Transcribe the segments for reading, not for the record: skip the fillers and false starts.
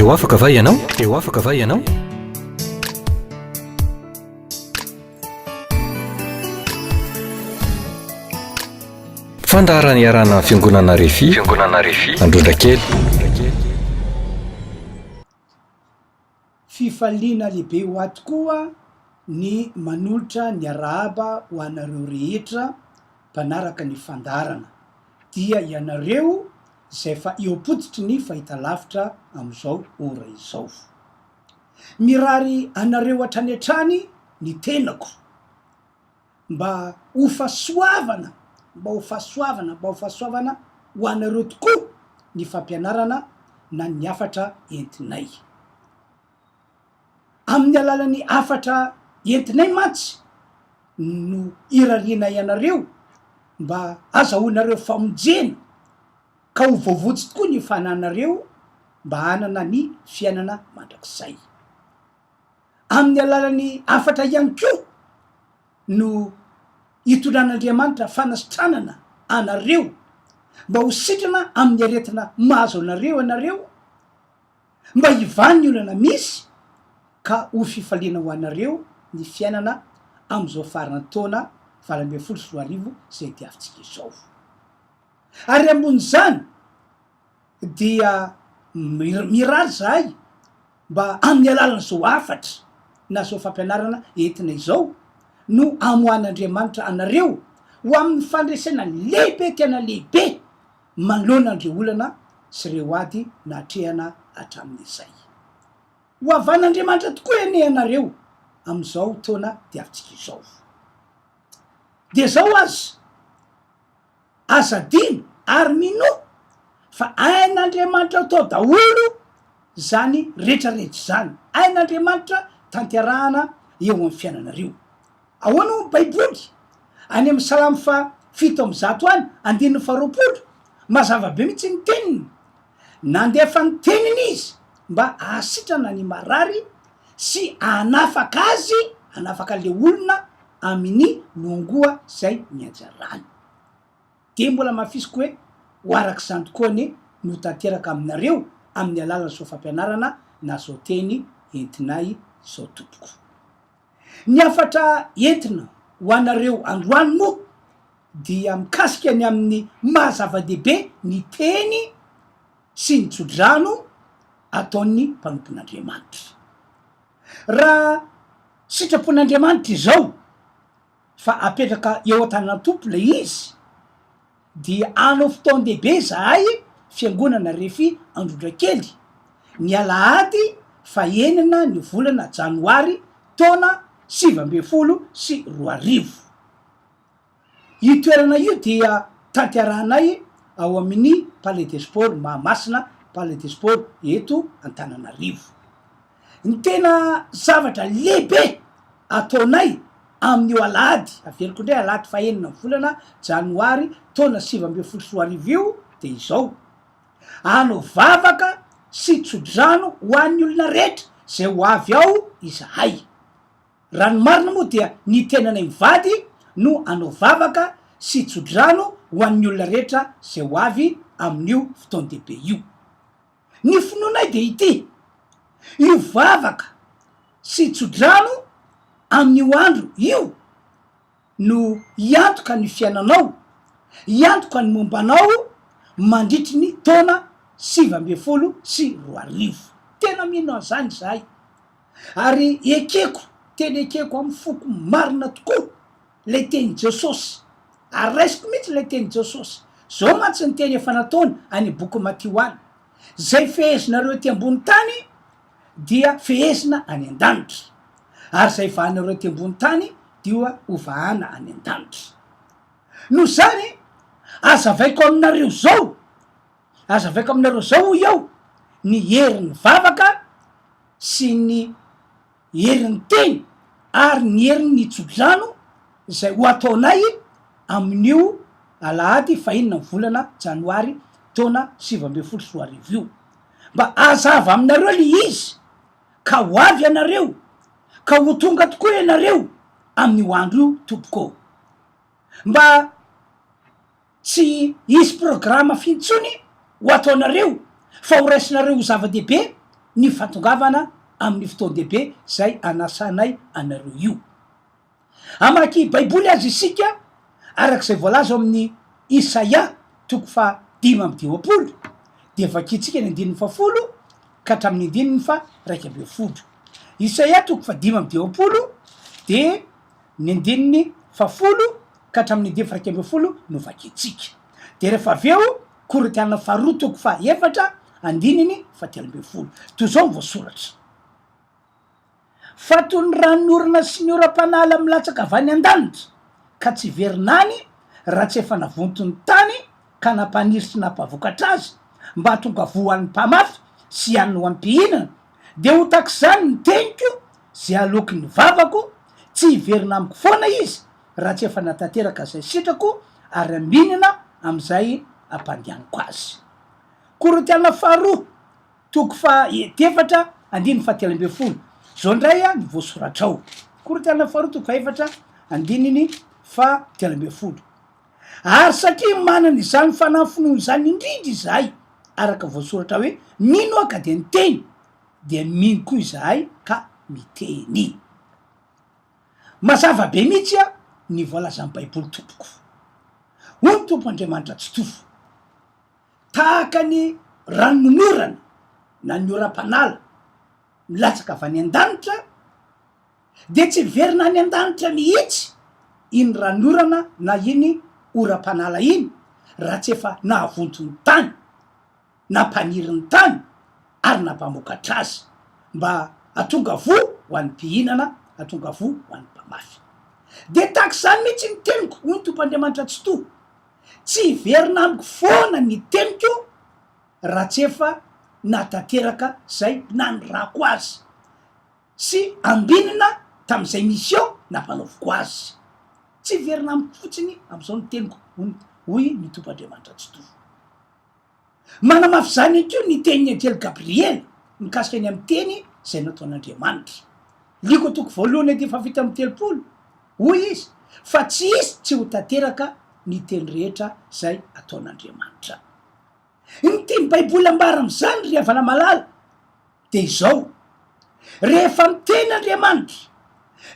Te ho afaka va ianao? Te ho afaka va ianao? Fandaharana iarahana amin'ny Fiangonana Refi, Fiangonana Refi, Androndrakely. Fifaliana lehibe ho ahy tokoa ny manolotra ny arahaba ho anareo rehetra mpanaraka ny fandaharana, dia ianareo izay efa eo am-pototry ny fahitalavitra amin'izao ora izao. Mirary anareo hatrany hatrany ny tenako. Mba ho fahasoavana, mba ho fahasoavana, mba ho fahasoavana ho anareo tokoa ny fampianarana na ny hafatra entinay. Amin'ny alalan'ny hafatra entinay mantsy no irarianay anareo mba hazahoanareo famonjena ka ho voavonjy tokoa ny fananareo mba hanana ny fiainana mandrakizay. Amin'ny alalan'ny hafatra ihany koa no hitondran'Andriamanitra fanasitranana anareo mba ho sitrana amin'ny aretina mahazo anareo ianareo, mba hivaha ny olana misy ka ho fifaliana ho anareo ny fiainana amin'izao faran'ny taona 2018 izay diavintsika izao. Ary ambonin'izany dia mirary izahay mba amin'ny alalan'izao hafatra na izao fampianarana entina izao no amoahan'Andriamanitra anareo ho amin'ny fandresena lehibe tena lehibe manoloana an'ireo olana sy ireo ady natrehana hatramin'izay. Ho havan'Andriamanitra tokoa anie ianareo amin'izao taona diavintsika izao. Dia izao aza. Aza adino ary minoa fa hain'Andriamanitra atao daholo izany retraretra izany, hain'Andriamanitra tanterahana eo amin'ny fiainanareo. Ahoana hoy ny Baiboly? Any amin'ny Salamo faha 107 any, andininy faha 20, mazava be mihitsy ny teniny, Nandefa ny teniny Izy mba hahasitrana ny marary sy hanafaka azy, hanafaka an'ilay olona amin'ny longoa izay nianjarany. Dia mbola hamafisiko hoe ho araka izany tokoa anie no tanteraka aminareo amin'ny alalan'izao fampianarana na izao teny entinay izao tompoko. Ny hafatra entina ho anareo androany moa dia mikasika ny amin'ny maha zava-dehibe ny teny sy ny tsodrano ataon'ny mpanompon'Andriamanitra. Raha sitrapon'Andriamanitra izao fa apetraka eo an-tanan'ny Tompo ilay izy, dia hanao fotoan-dehibe izahay Fiangonana Refi Androndrakely, ny alahady fahenina ny volana janoary taona 2019. Io toerana io dia tanterahanay ao amin'ny Palais des Sports Mahamasina, Palais des Sports eto Antananarivo. Ny tena zavatra lehibe ataonay amin'io alahady, averiko indray, alahady fahenina ny volana janoary taona 2019 io dia izao, hanao vavaka sy tsodrano ho an'ny olona rehetra izay ho avy ao izahay. Raha ny marina moa dia ny tenanay mivady no hanao vavaka sy tsodrano ho an'ny olona rehetra izay ho avy amin'io fotoan-dehibe io. Ny finoanay dia ity, io vavaka sy tsodrano amin'io andro io no hiantoka ny fiainanao, hiantoka ny momba anao mandritry ny taona 2019. Tena mino an'izany izahay. Ary ekeko, tena ekeko amin'ny foko marina tokoa ilay tenin'i Jesosy. Ary raisiko mihitsy ilay tenin'i Jesosy. Izao mantsy ny teny efa nataony any boky Matio any, Izay fehezinareo ety ambony tany dia fehezina any an-danitra, ary izay vahanareo ety ambony tany dia ho vahana any an-danitra. Noho izany, azavaiko aminareo izao, Azavaiko aminareo zao hoy aho ny herin'ny vavaka sy ny herin'ny teny ary ny herin'ny tsodrano izay ho ataonay amin'io alahady fahenina ny volana janoary taona 2019 io. Mba hazava aminareo le izy ka ho avy ianareo ka ho tonga tokoa ianareo amin'io andro io tompoko ô. Mba Tsy hisy programa intsony ho ataonareo fa ho raisinareo ho zava-dehibe ny fahatongavana amin'ny fotoan-dehibe izay anasanay anareo io. Hamaky Baiboly aza isika araka izay voalaza ao amin'ny Isaia toko faha 55, dia vakintsika ny andininy fahafolo ka hatramin'ny andininy faha 11. Isaia toko faha 55 dia ny andininy fahafolo ka hatramin'ny andininy faha 11 no vakintsika. Dia rehefa avy eo Korintiana faharoa toko faha efatra andininy faha 13. Toy izao ny voasoratra. Fa toy ny ranonorana sy ny oram-panala milatsaka avy any an-danitra, ka tsy hiverina any raha tsy efa navonto ny tany ka nampaniry sy nampavokatra azy, mba hahatonga voa ho an'ny mpamafy sy hanina ho an'ny mpihinana, dia ho tahaka izany ny teniko izay aloaky ny vavako, tsy hiverina amiko foana izy raha tsy efa natanteraka izay sitrako ary haminina amin'izay ampandehaniko azy. Korintiana faharoa. Toko faha efatra andininy faha 13. Izao indray ny voasoratra ao. Korintiana faharoa toko faha efatra andininy faha 13. Ary satria manana izany fanahy finoana izany indrindra izahay, araka voasoratra hoe, Mino aho ka dia niteny, dia mino koa izahay ka miteny. Mazava be mihitsy ny voalazan'ny Baiboly tompoko. Hoy ny Tompo Andriamanitra Tsitoha. Tahaka ny ranonorana na ny oram-panala milatsaka avy any an-danitra, dia tsy hiverina any an-danitra mihitsy iny ranonorana na iny oram-panala iny raha tsy efa nahavonto ny tany, nampaniry ny tany ary nampamokatra azy mba hahatonga voa ho an'ny mpihinana, hahatonga voa ho an'ny mpamafy. Dia tahaka izany mihitsy ny teniko, hoy ny Tompo Andriamanitra Tsitoha. Tsy hiverina amiko foana ny teniko raha tsy efa nahatanteraka zay nanirako azy sy ambinina tamin'izay mission nampanaoviko azy. Tsy hiverina amiko fotsiny amin'izao ny teniko hoy ny Tompo Andriamanitra Tsitoha. Manamafy izany ihany koa ny tenin'ny anjely Gabriela mikasika ny amin'ny teny izay nataon'Andriamanitra. Lioka toko voalohany andininy faha-37, hoy izy, fa tsy hisy tsy ho tanteraka ny teny rehetra izay ataon'Andriamanitra. Ny tian'ny Baiboly ambara amin'izany, ry havana malala, dia izao, rehefa miteny Andriamanitra,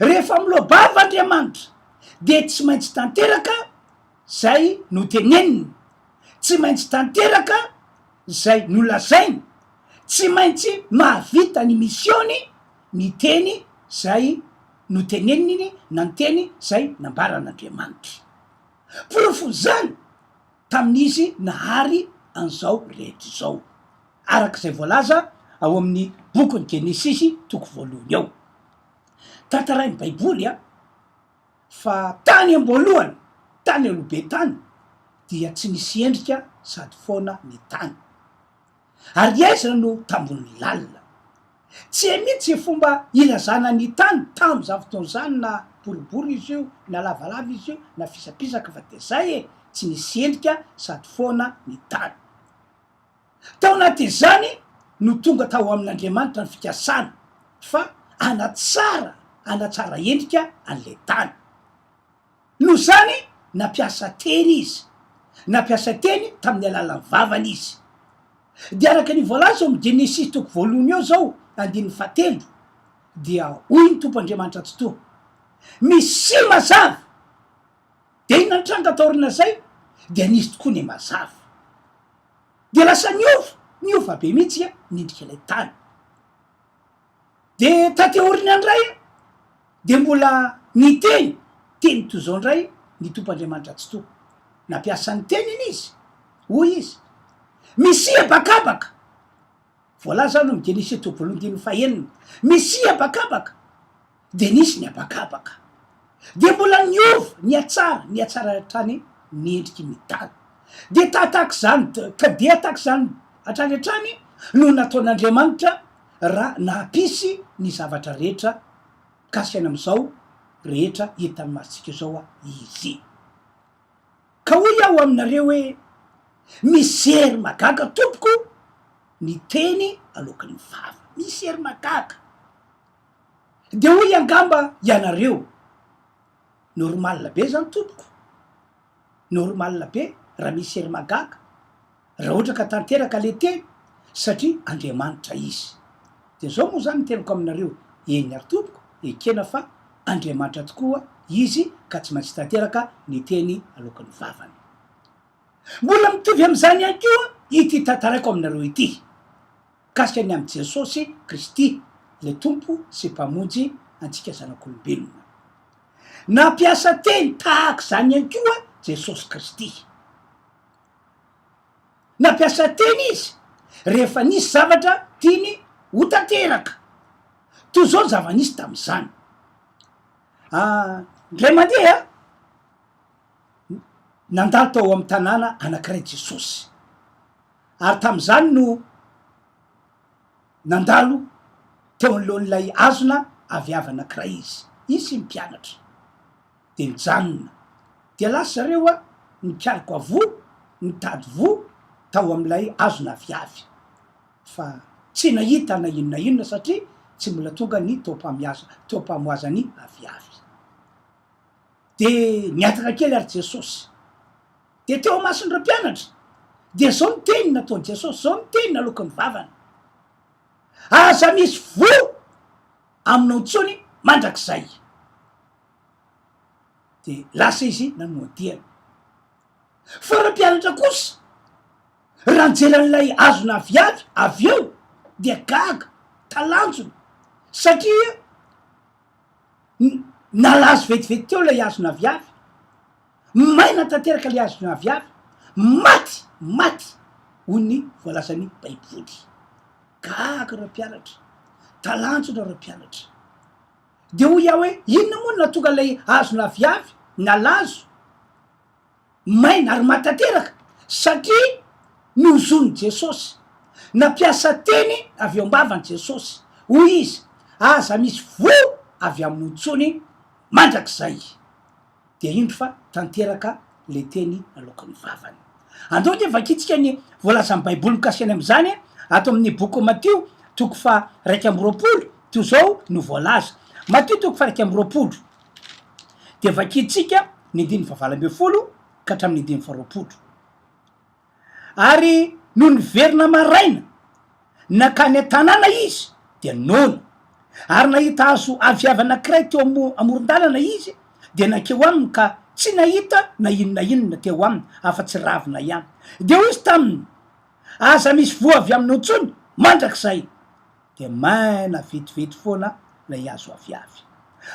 rehefa miloa-bava Andriamanitra, dia tsy maintsy tanteraka izay noteneniny, tsy maintsy tanteraka izay nolazainy, tsy maintsy mahavita ny mission-ny ny teny izay noteneniny na ny teny izay nambaran'Andriamanitra. Porofon'izany tamin'izy nahary an'izao rehetra izao, araka izay voalaza ao amin'ny bokin'ny Genesisy toko voalohany ao. Tantarain'ny Baiboly fa tany am-boalohany, tany aloha be tany, dia tsy nisy endrika sady foana ny tany. Ary aiza no tambon'ny lalina? Tsy hay mihitsy izay fomba ilazana ny tany tamin'izany fotoana izany na boribory izy io, na lavalava izy io, na fisapisaka fa dia izay e, tsy nisy endrika sady foana ny tany. Tao anatin'izany no tonga tao amin'Andriamanitra ny fikasana fa hanatsara hanatsara endrika an'ilay tany. Noho izany, nampiasa teny Izy. Nampiasa teny tamin'ny alalan'ny vavany Izy. Dia araka ny voalaza ao amin'ny Genesisy toko voalohany eo izao, andininy fahatelo, dia hoy ny Tompo Andriamanitra Tsitoha, Misia mazava! Dia inona nitranga taorian'izay? Dia nisy tokoa ny mazava. Dia lasa niova, niova be mihitsy ny endrik'ilay tany. Dia taty aoriana indray dia mbola niteny teny toy izao indray ny Tompo Andriamanitra Tsitoha. Nampiasa ny teniny Izy. Hoy Izy, Misia habakabaka! Voalaza ao amin'ny Genesisy toko voalohany andininy fahenina, Misia habakabaka! Dia nisy ny habakabaka. Dia mbola niova, nihatsara, nihatsara hatrany ny endriky ny tany. Dia tahatahaka izany, ka dia tahaka izany hatrany hatrany no nataon'Andriamanitra raha nahampisy ny zavatra rehetra mikasika ny amin'izao rehetra hitan'ny masontsika izao Izy. Ka hoy aho aminareo hoe, Misy hery mahagaga tompoko ny teny aloaky ny vava. Misy hery mahagaga. Dia hoy angamba ianareo, normal be zany tompoko, normal be raha misy hery mahagaga, raha ohatra ka tanteraka le teny, satria Andriamanitra Izy. Dia izao moa izany ny teniko aminareo, Eny ary tompoko, ekena fa Andriamanitra tokoa Izy ka tsy maintsy tanteraka ny teny aloaky ny vavany. Mbola mitovy amin'izany ihany koa ity tantaraiko aminareo ity, mikasika ny amin'i Jesosy Kristy, ilay Tompo sy Mpamonjy antsika zanak'olombelona. Nampiasa teny tahaka izany ihany koa Jesosy Kristy. Nampiasa teny izy rehefa nisy zavatra tiany ho tanteraka. Toy izao ny zava-nisy tamin'izany. Indray mandeha, nandalo tao amin'ny tanàna anankiray Jesosy, ary tamin'izany no nandalo teo anoloan'ilay hazona aviavy anankiray izy, izy sy ny mpianatra. Dia nijanona. Dia lasa zareo nikaroka voa, nitady voa tao amin'ilay hazon'aviavy. Fa tsy nahita na inona na inona satria tsy mbola tonga ny taom-pamoazan'ny aviavy. Dia nihataka kely ary Jesosy. Dia teo imason'ireo mpianatra, dia izao ny teny nataon'i Jesosy, izao ny teny naloaky ny vavany, Aza misy voa aminao intsony mandrakizay. Dia lasa izy nanoa diany. Fa ireo mpianatra kosa, raha nijery an'ilay hazon'aviavy avy eo, dia gaga, talanjona, satria Nalazo vetivety teo ilay hazon'aviavy, maina tanteraka ilay hazon'aviavy, maty, maty, hoy ny voalazan'ny Baiboly. Gaga ireo mpianatra, talanjona ireo mpianatra. Dia hoy aho hoe, inona moa no nahatonga ilay hazon'aviavy nalazo? Maina ary maty tanteraka satria nozonin'i Jesosy. Nampiasa teny avy eo am-bavany Jesosy. Hoy izy, Aza misy voa avy aminy intsony mandrakizay. Dia indro fa tanteraka ilay teny naloaky ny vavany. Andao ange vakintsika ny voalazan'ny Baiboly mikasika ny amin'izany ato amin'ny boky Matio toko faha 21, toy izao no voalaza. Matio toko faha 21. Dia vakintsika ny andininy fahavalo ambin'ny folo ka hatramin'ny andininy faharoapolo. Ary nony niverina maraina nankany an-tanàna izy, dia noana. Ary nahita hazo aviavy anankiray teo amoron-dalana izy, dia nankeo aminy ka tsy nahita na inona na inona teo aminy afa-tsy ravina ihany. Dia hoy izy taminy, Aza misy voa avy aminao intsony mandrakizay. Dia maina vetivety foana ilay hazo aviavy.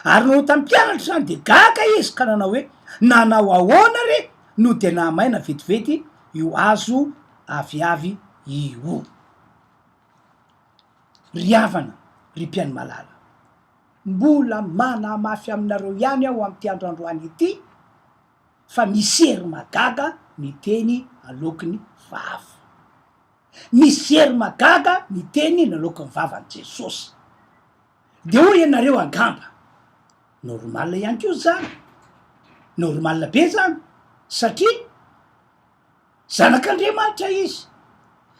Ary nony hitan'ny mpianatra izany dia gaga izy ka nanao hoe, Nanao ahoana re no dia nahamaina vetivety io hazo aviavy io? Ry havana, ry mpihaino malala, mbola manamafy aminareo ihany aho amin'ity andro androany ity fa misy hery mahagaga ny teny aloaky ny vava. Misy hery mahagaga ny teny naloaky ny vavan'i Jesosy. Dia hoy ianareo angamba, normal ihany koa izany, normal be izany, satria zanak'Andriamanitra izy,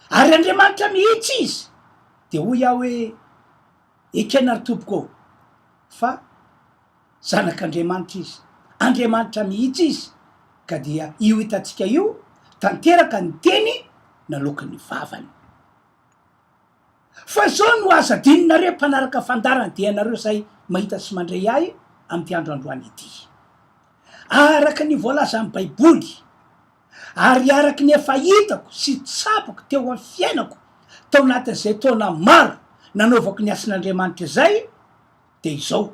ary Andriamanitra mihitsy izy. Dia hoy aho hoe, ekena ry tompoko ô, fa Zanak'Andriamanitra izy, Andriamanitra mihitsy izy, ka dia io hitantsika io tanteraka ny teny naloaky ny vavany. Fa izao no aza adinonareo mpanaraka fandaharana dia ianareo izay mahita sy mandre ahy amin'ity andro androany ity. Araka ny voalazan'ny Baiboly, ary araka ny efa hitako sy tsapako teo amin'ny fiainako tao anatin'izay taona maro nanaovako ny asan'Andriamanitra izay, dia izao,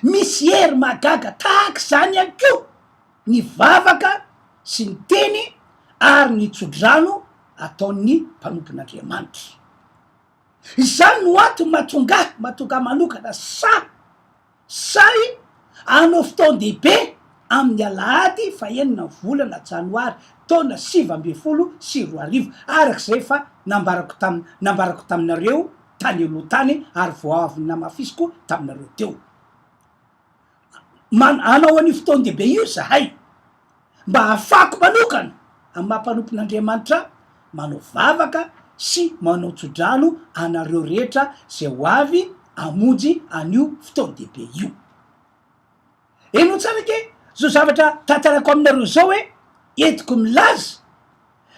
Misy hery mahagaga tahaka izany ihany koa ny vavaka sy ny teny ary ny tsodrano ataon'ny mpanompon'Andriamanitra. Izany no antony mahatonga ahy, mahatonga ahy manokana sahy, sahy hanao fotoan-dehibe amin'ny alahady fahenina ny volana janoary taona 2019, araka izay efa nambarako tam, nambarako taminareo tany aloha tany ary vao avy namafisiko taminareo teo. Man, hanao an'io fotoan-dehibe io izahay mba hahafahako manokana amin'ny maha mpanompon'Andriamanitra ahy manao vavaka sy manao tsodrano anareo rehetra izay ho avy hamonjy an'io fotoan-dehibe io. Henoy tsara ange izao zavatra tantarako aminareo izao hoe entiko milaza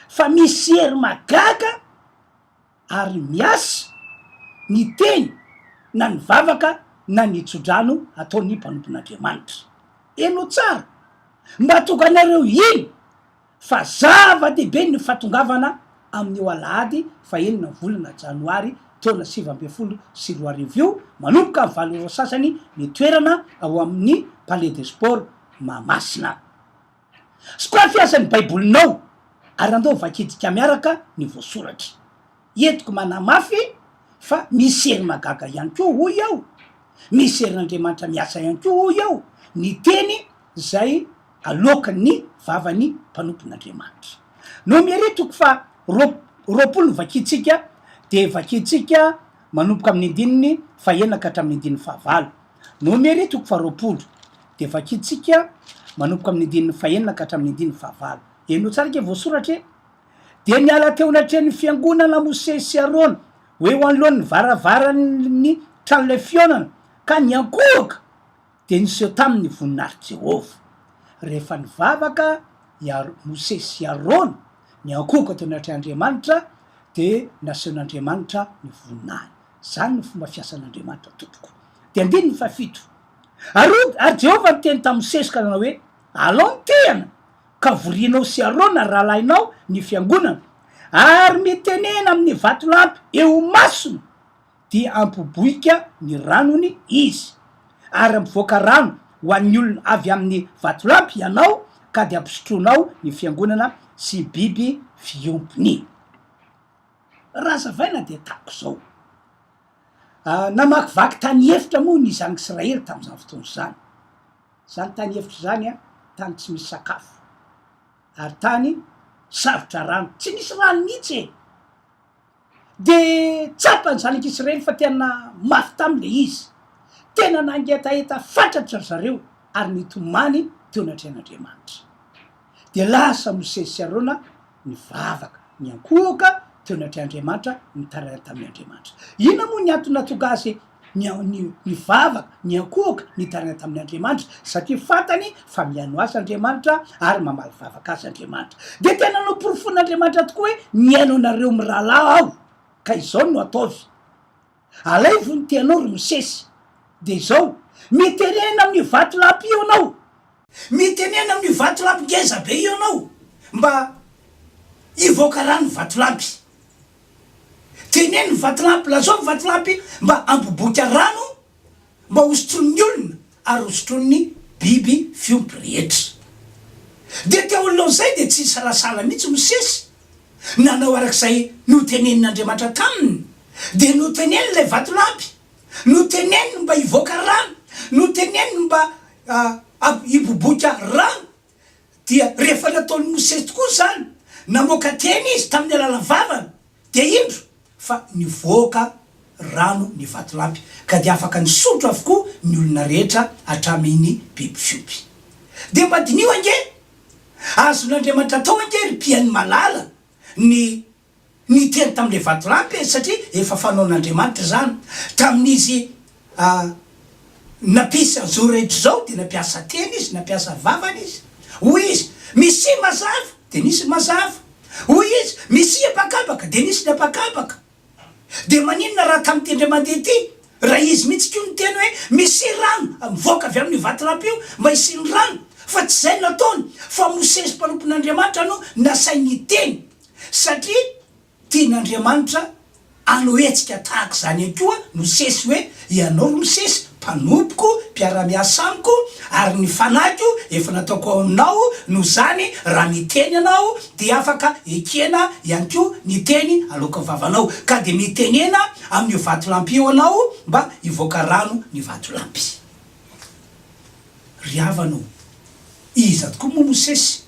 fa misy hery mahagaga ary miasa. ny teny na ny vavaka na ny tsodrano ataon'ny mpanompon'Andriamanitra. Henoy tsara mba hahatonga anareo hino fa zava-dehibe ny fahatongavana amin'io alahady fahenina volana janoary taona 2019 io manomboka amin'ny valo ora sasany ny toerana ao amin'ny Palais des Sports Mahamasina. Sokafy aza ny baibolinao ary andao vakintsika miaraka ny voasoratra. Entiko manamafy fa misy hery mahagaga ihany koa hoy aho, misy herin'Andriamanitra miasa ihany koa hoy aho, ny teny izay aloakan'ny vavan'ny mpanompon'Andriamanitra. Nomery toko faha 20 no vakintsika dia vakintsika manomboka amin'ny andininy fahenina ka hatramin'ny andininy fahavalo. Nomery toko faha 20 dia vakintsika manomboka amin'ny andininy fahenina ka hatramin'ny andininy fahavalo. Henoy tsara ange voasoratra e! Dia niala teo anatrehan'ny fiangonana Mosesy sy Arona ho eo anoloan'ny varavaran'ny tranolay fihaonana, ka niankohoka, dia niseho taminy ny voninahitr'i Jehovah. Rehefa nivavaka i Mosesy sy Arona, niankohoka teo anatrehan'Andriamanitra, dia nasehon'Andriamanitra ny voninahiny. Izany no fomba fiasan'Andriamanitra, tompoko. Dia andininy fahafito. Ary hoy, ary Jehovah niteny tamin'i Mosesy ka nanao hoe, Alao ny tehana, ka vorianao sy Arona rahalahinao ny fiangonana, ary mitenena amin'ny vatolampy eo imasony, dia hampiboika ny ranony izy, ary hampivoaka rano ho an'ny olona avy amin'ny vatolampy ianao, ka dia hampisotroinao ny fiangonana sy ny biby fiompiny. Raha hazavaina dia tahaka izao, Namakivaky tany efitra moa ny Zanak'Israely tamin'izany fotoana izany. Izany tany efitra izany an, tany tsy misy sakafo, ary tany sarotra rano, tsy nisy rano mihitsy e! Dia tsapan'ny zanak'Israely fa tena mafy taminy ilay izy. Tena nangetaheta fatratra ry zareo ary nitomany teo anatrehan'Andriamanitra. Dia lasa Mosesy sy Arona nivavaka, niankohoka teo anatrehan'Andriamanitra, nitaraina tamin' Andriamanitra. Inona moa ny antony nahatonga azy nivavaka, niankohoka, nitaraina tamin' Andriamanitra? Satria fantany fa mihaino azy Andriamanitra ary mamaly vavaka azy Andriamanitra. Dia tena noporofoin'Andriamanitra tokoa hoe mihaino anareo mirahalahy aho, ka izao no ataovy. Alaivo ny teanao ry Mosesy. Dia izao, mitenena amin'io vatolampy io ianao. Mitenena amin'io vatolampy ngeza be io ianao mba hivoaka rano ny vatolampy. Teneno ny vatolampy, lazao ny vatolampy mba hampiboika rano mba hosotroin'ny olona ary hosotroin'ny biby fiompy rehetra. Dia teo anoloan'izay dia tsy nisalasala mihitsy Mosesy nanao araka izay notenenin'Andriamanitra taminy, dia noteneniny ilay vatolampy, noteneniny mba hivoaka rano, noteneniny mba hiboiboika rano, dia rehefa nataon'i Mosesy tokoa izany, namoaka teny izy tamin'ny alalan'ny vavany, dia indro fa nivoaka rano ny vatolampy, ka dia afaka nisotro avokoa ny olona rehetra hatramin'ny biby fiompy. Dia mba diniho ange! Azon'Andriamanitra atao ange ry mpihaino malala ny niteny tamin'ilay vatolampy e, satria efa fanaon'Andriamanitra izany. Tamin'izy nampisy an'izao rehetra izao dia nampiasa teny izy, nampiasa vavany izy. Hoy izy, Misia mazava, dia nisy ny mazava. Hoy izy, Misia habakabaka, dia nisy ny habakabaka. Dia maninona raha tamin'ity indray mandeha ity, raha izy mihitsy koa niteny hoe misia rano mivoaka avy amin'io vatolampy io mba hisian'ny rano, fa tsy izay no nataony, fa Mosesy mpanompon'Andriamanitra no nasainy niteny, satria tian'Andriamanitra hanao hetsika tahaka izany ihany koa Mosesy hoe, Ianao ry Mosesy, mpanompoko, mpiara-miasa amiko, ary ny fanahiko efa nataoko ao aminao, noho izany raha miteny ianao dia afaka ekena ihany koa ny teny aloakan'ny vavanao, ka dia mitenena amin'io vatolampy io ianao mba hivoaka rano ny vatolampy. Ry havana ô, iza tokoa moa Mosesy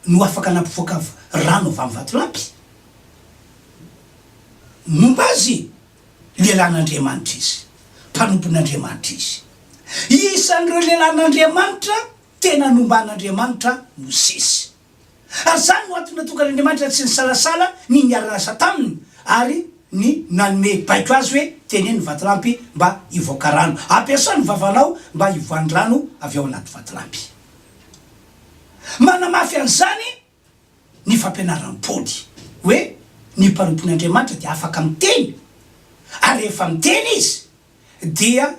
no afaka nampivoaka rano avy amin'ny vatolampy? Momba azy? Lehilahin'Andriamanitra izy. Mpanompon'Andriamanitra izy. Isan'ireo lehilahin'Andriamanitra tena nomban'Andriamanitra Mosesy. Ary izany no antony nahatonga an'Andriamanitra tsy nisalasala ny niara-niasa taminy ary ny nanome baiko azy hoe, Teneno ny vatolampy mba hivoaka rano. Ampiasao ny vavanao mba hivoahan'ny rano avy ao anaty vatolampy. Manamafy an'izany ny fampianaran'i Paoly hoe ny mpanompon'Andriamanitra dia afaka miteny. Ary rehefa miteny Izy dia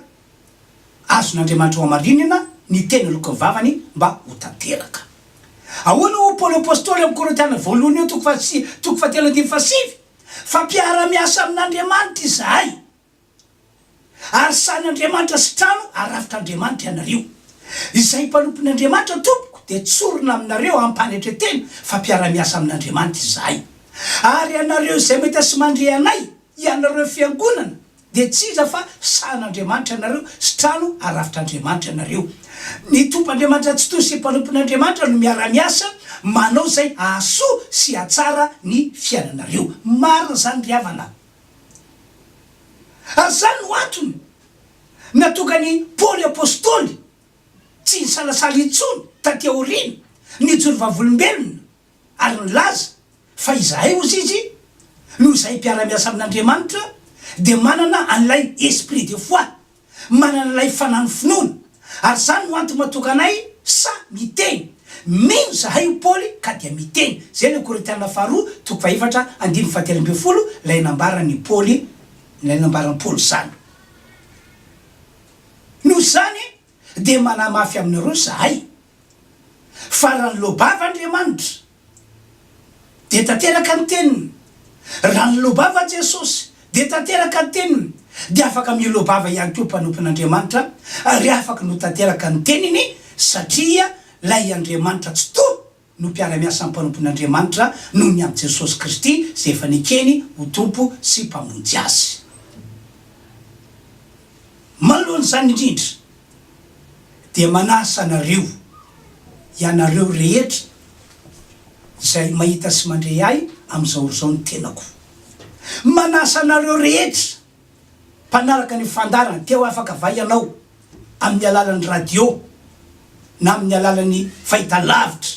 azon'Andriamanitra hohamarinina ny teny aloky ny vavany mba ho tanteraka. Ahoana hoy Paoly Apostoly amin'ny Korintiana voalohany eo toko faha toko fahatelo andininy fahasivy? Fa mpiara-miasa amin'Andriamanitra izahay. Ary sahan'Andriamanitra sy trano arafitr'Andriamanitra ianareo. Izay mpanompon'Andriamanitra tompoko dia tsorina aminareo ampanetretena fa mpiara-miasa amin'Andriamanitra izahay. Ary ianareo izay mahita sy mandre anay, ianareo fiangonana, dia tsy iza fa sahan'Andriamanitra ianareo sy trano arafitr'Andriamanitra ianareo. Ny Tompo Andriamanitra Tsitoha sy mpanompon'Andriamanitra no miara-miasa manao izay hahasoa sy hahatsara ny fiainanareo. Marina izany ry havana. Ary izany no antony nahatonga an'i Paoly Apostoly tsy nisalasala intsony taty aoriana nijoro vavolombelona ary nilaza fa izahay, hozy izy, noho izahay mpiara-miasa amin'Andriamanitra dia manana an'ilay esprit de foi, manana ilay fanahy ny finoana, ary izany no antony mahatonga anay sahy miteny. Mino izahay hoy Paoly ka dia miteny. Izay ilay Korintiana faharoa toko fahefatra andininy fahatelo ambin'ny folo ilay nambaran'i Paoly ilay nambaran'i Paoly izany. Noho izany dia manamafy aminareo izahay fa raha niloa-bava Andriamanitra Dia tanteraka ny teniny. Raha niloa-bava Jesosy, dia tanteraka ny teniny. Dia afaka miloa-bava ihany koa mpanompon'Andriamanitra, ary afaka ny ho tanteraka ny teniny, satria ilay Andriamanitra Tsitoha no mpiara-miasa amin'ny mpanompon'Andriamanitra noho ny amin'i Jesosy Kristy izay efa nekeny ho Tompo sy Mpamonjy azy. Manoloana izany indrindra, dia manasa anareo, ianareo rehetra izay mahita sy mandre ahy amin'izao ora izao ny tenako. Manasa anareo rehetra mpanaraka ny fandaharana Teo Afaka Va Ianao amin'ny alalan'ny radio na amin'ny alalan'ny fahitalavitra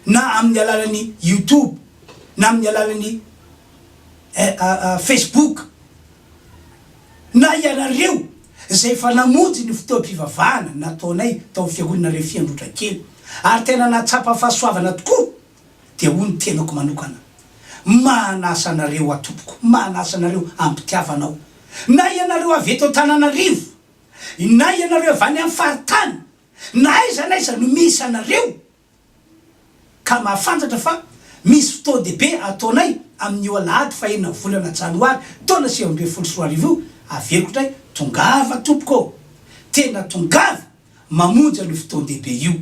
na amin'ny alalan'ny youtube na amin'ny alalan'ny facebook na ianareo izay efa namonjy ny fotoam-pivavahana nataonay tao amin'ny fiangonana Refi Androtrakely ary tena nahatsapa fahasoavana tokoa dia hoy ny tenako manokana manasa anareo aho tompoko manasa anareo am-pitiavana aho na ianareo avy eto Antananarivo na ianareo avy any amin'ny faritany Na aiza na aiza no misy anareo ka mahafantatra fa misy fotoan-dehibe ataonay amin'io alahady fahenina volana janoary taona 2019 io, averiko indray, tongava tompoko ô! Tena tongava mamonjy an'io fotoan-dehibe io.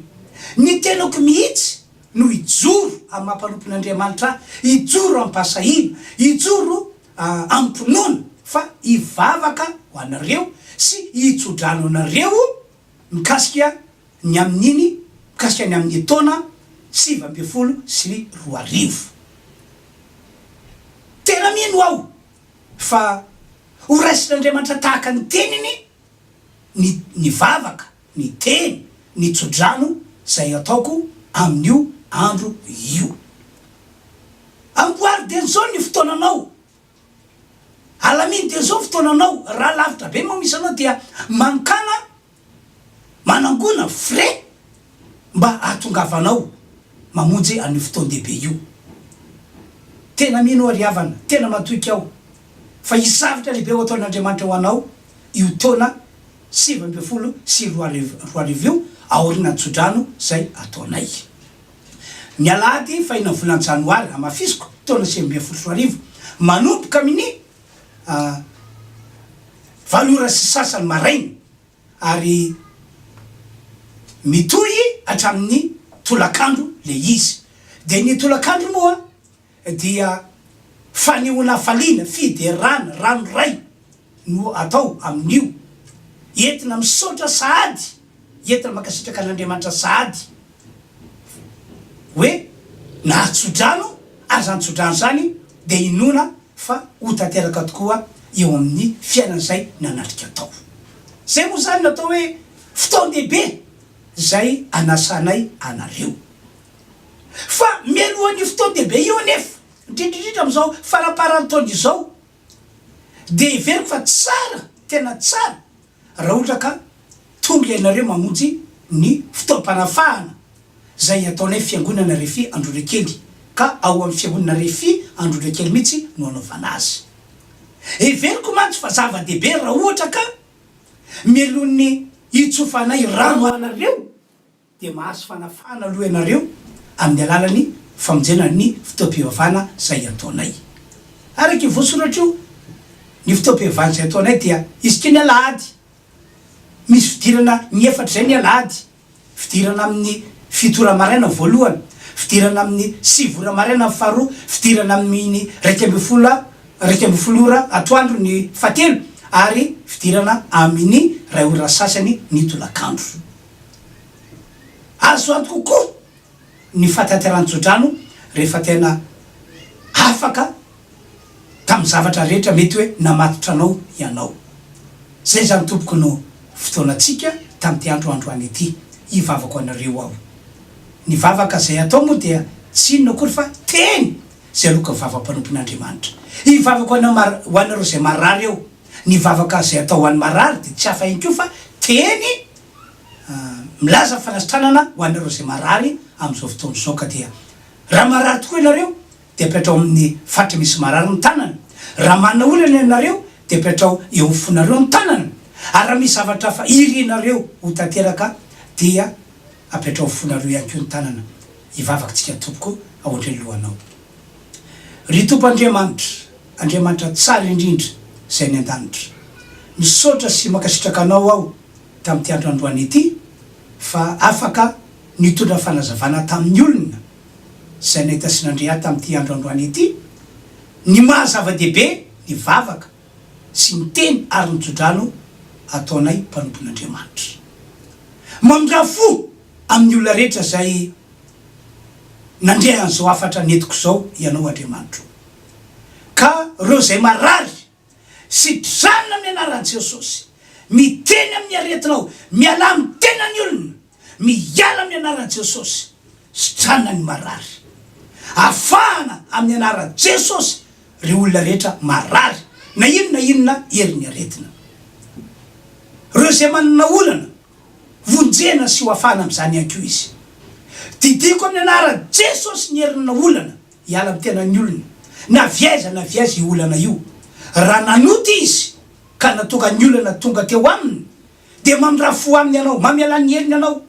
Ny tenako mihitsy no hijoro amin'ny maha mpanompon'Andriamanitra ahy, hijoro amim-pahasahiana, hijoro amim-pinoana fa hivavaka ho anareo sy hitso-drano anareo mikasika ny amin'iny mikasika ny amin'ny taona 2019. Tena mino aho fa ho raisin'Andriamanitra tahaka ny teniny ny ny vavaka, ny teny, ny tsodrano izay ataoko amin'io andro io. Amboary dieny izao ny fotoananao. Alamino dia zao fotoananao, raha lavitra be moa misy anao dia mankana manangona frais mba hahatongavanao mamonjy an'io fotoan-dehibe io. Tena mino aho ry havana, tena matoky aho fa hisy zavatra lehibe ho ataon'Andriamanitra ho anao io taona 2019 io aorian'ny tsodrano izay ataonay. Ny alahady fahina volana janoary, hamafisiko, taona 2019, manomboka amin'ny valo ora sy sasany maraina ary mitohy hatramin'ny tolakandro ilay izy. Dia ny tolakandro moa dia fanehoana hafaliana, fiderana, ranoray no atao amin'io. Entina misaotra sahady, entina mankasitraka an'Andriamanitra sahady hoe nahatsodrano ary izany tsodrano izany dia inoana fa ho tanteraka tokoa eo amin'ny fiainan'izay nanatrika tao. Izay moa izany no atao hoe fotoan-dehibe izay anasanay anareo. Fa mialohan'io fotoan-dehibe io anefa, indrindra indrindra amin'izao faramparan'ny taona izao, dia heveriko fa tsara, tena tsara, raha ohatra ka tonga ianareo mamonjy ny fotoam-panafahana izay ataonay Fiangonana Refi Androndrakely, ka ao amin'ny Fiangonana Refi Androndrakely mihitsy no anaovana azy. Heveriko mantsy fa zava-dehibe raha ohatra ka mialohan'ny hitsofanay rano anareo dia mahazo fanafahana aloha ianareo amin'ny alalan'ny famonjena ny fotoam-pivavahana izay ataonay. Araka io voasoratra io, ny fotoam-pivavahana izay ataonay dia isaky ny alahady. Misy fidirana ny efatra izay ny alahady. Fidirana amin'ny fito ora maraina voalohany, fidirana amin'ny sivy ora maraina ny faharoa, fidirana amin'ny 11 11 ora atoandro ny fahatelo ary fidirana amin'ny iray ora sasany ny tolakandro. Azo antoka koa ny fahatanterahan-tsodrano rehefa tena afaka tamin'ny zavatra rehetra mety hoe namatotra anao ianao. Izay izany tompoko no fotoanantsika tamin'ity andro androany ity. Hivavaka ho anareo aho. Ny vavaka izay atao moa dia tsy inona akory fa teny izay aloaky ny vava-mpanompon'Andriamanitra. Hivavaka ho anareo izay marary aho. Ny vavaka izay atao ho an'ny marary dia tsy hafa ihany koa fa teny milaza fanasitranana ho anareo izay marary amin'izao fotoana izao. Ka dia raha marary tokoa ianareo dia apetraho amin'ny faritra misy marary ny tanana. Raha manana olana ianareo dia apetraho eo amin'ny fonareo ny tanana. Ary raha misy zavatra hafa irinareo ho tanteraka dia apetraho amin'ny fonareo ihany koa ny tanana. Hivavaka tsika tompoko aondre ny lohanao. Ry Tompo Andriamanitra, Andriamanitra tsara indrindra izay any an-danitra. Misaotra sy mankasitraka Anao aho tamin'ity andro androany ity fa afaka nitondra fanazavana tamin'ny olona izay nahita sy nandre ahy tamin'ity andro androany ity ny maha zava-dehibe ny vavaka sy ny teny ary ny tsodrano ataonay mpanompon'Andriamanitra. Mamindrà fo amin'ny olona rehetra izay nandre an'izao hafatra nentiko izao Ianao Andriamanitro. Ka ireo izay marary Sitrana amin'ny anaran'i Jesosy. Miteny amin'ny aretinao, mialà amin'ny tenan'ny olona, miala amin'ny anaran'i Jesosy. Sitrana ny marary. Afahana amin'ny anaran'i Jesosy ireo olona rehetra marary, na inona na inona herin'ny aretina. Ireo izay manana olana, vonjena sy ho afahana amin'izany ihany koa izy. Didiako amin'ny anaran'i Jesosy ny herin'ny olana. Hiala amin'ny tenan'ny olona, na avy aiza na avy aiza io olana io. Raha nanota izy ka nahatonga ny olana tonga teo aminy, dia mamindrà fo aminy ianao, mamelà ny helony ianao,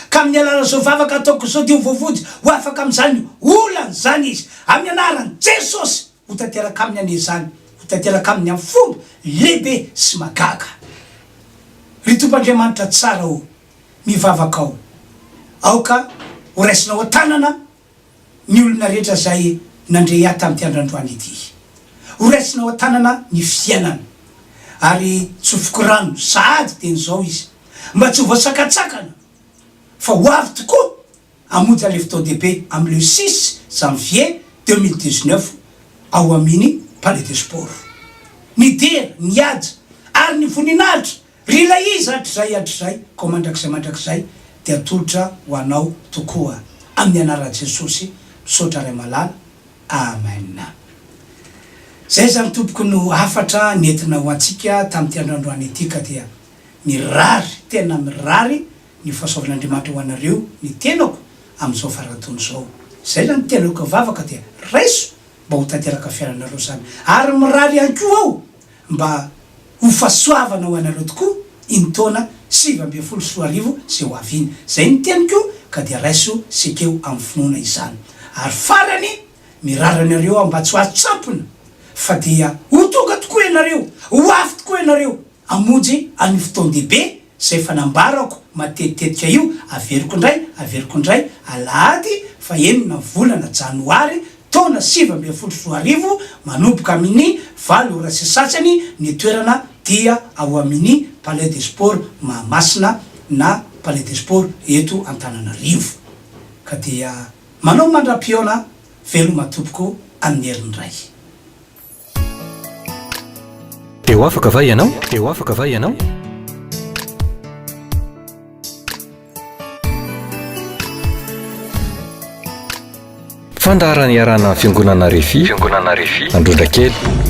ka amin'ny alalan'izao vavaka ataoko izao dia ho voavonjy, ho afaka amin'izany olana izany izy. Amin'ny anaran'i Jesosy, ho tanteraka aminy anie izany, ho tanteraka aminy amin'ny fomba lehibe sy mahagaga. Ry Tompo Andriamanitra tsara ô, mivavaka aho, aoka ho raisinao an-tanana ny olona rehetra izay nandre ahy tamin'ity andro androany ity. Ho raisinao an-tanana ny fiainana, ary tsofiko rano sahady dieny izao izy, mba tsy ho voasakatsakana, fa ho avy tokoa hamonjy an'ilay fotoan-dehibe amin'ny le six janvier 2019 ao aminy Palais des Sports. Ny dera, ny haja, ary ny voninahitra Ry ilay Iza hatrizay hatrizay koa mandrakizay mandrakizay dia atolotra ho anao tokoa amin'ny anaran'i Jesosy misaotra Ray malala Amen Zay zany tompoko no hafatra nentina ho antsika tamin'ity andro androany ity ka dia mirary tena mirary ny fahasoavan'Andriamanitra ho anareo ny tenako amin'izao farantaona izao zay zany tenako vavaka dia raiso mba ho tanteraka fiainanareo izany ary mirary ihany koa aho mba ho fahasoavana ho anareo tokoa iny taona 2019 izay ho avy iny. Izay ny teniko ka dia raiso sy ekeo amin'ny finoana izany. Ary farany, mirary anareo aho mba tsy ho azo-tsampona fa dia ho tonga tokoa ianareo, ho avy tokoa ianareo hamonjy an'io fotoan-dehibe izay efa nambarako matetitetika io, averiko indray, averiko indray, alahady fahenina volana janoary taona 2019 manomboka amin ny valo ora sy sasany ny toerana dia ao amin ny Palais des Sports Mahamasina na Palais des Sports eto Antananarivo ka dia manao mandra-pihaona veloma tompoko amin ny herin'ny Ray. Dia ho afaka va ianao? Dia ho afaka va ianao? Fandaharana iarahana amin'ny Fiangonana Refi, Fiangonana Refi, Androndrakely.